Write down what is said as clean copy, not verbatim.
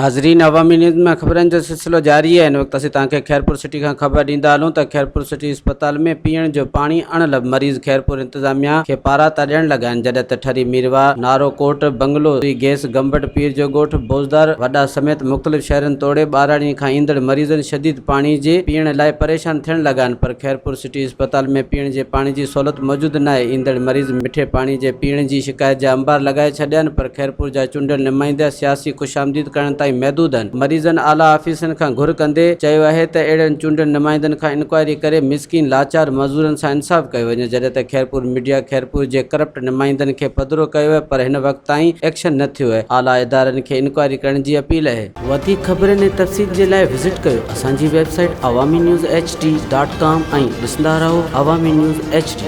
ناظرين عوامي نيوز ۾ خبرن جو سلسلو جاري آهي هن وقت اسين توهان کي خيرپور سٽي کان خبر ڏيندا هلون ته خيرپور سٽي اسپتال ۾ پيئڻ جو پاڻي اڻ لڀ مريض خيرپور انتظاميا کي پاراتا ڏيڻ لڳا آهن جڏهن ته ٺري ميرواهه، نارو ڪوٽ، بنگلو، سوئي گيس، گمبٽ، پير جو ڳوٺ، بوزدار، وڏا سميت مختلف شهرن توڙي ٻهراڙين کان ايندڙ مريضن شديد پاڻي جي پيئڻ لاء پريشان ٿيڻ لڳا آهن پر خيرپور سٽي اسپتال ۾ پيئڻ جي پاڻي جي سهولت موجود ناهي ايندڙ مريض مٺي پاڻي جي پيئڻ جي شڪايت جا انبار لڳائي ڇڏيا آهن پر خيرپور جا چونڊيل نمائندا سياسي خوشامديد ڪرڻ تائين محدود آهن مريضن اعليٰ آفيسرن کان گهر ڪندي چيو آهي ته اهڙن چونڊيل نمائندن کان انڪوائري ڪري مسڪين لاچار مزدورن سان انصاف ڪيو وڃي جڏهن ته خيرپور ميڊيا خيرپور جي ڪرپٽ نمائندن کي پڌرو ڪيو آهي پر هن وقت تائين ايڪشن نه ٿيو آهي اعليٰ ادارن کي انڪوائري ڪرڻ جي اپيل آهي. وڌيڪ خبرن ۽ تفصيل جي لاء وزٽ ڪيو اسان جي website Awami news H D dot com ۽ ڏسندا رهو عوامي نيوز ايڇ ڊي.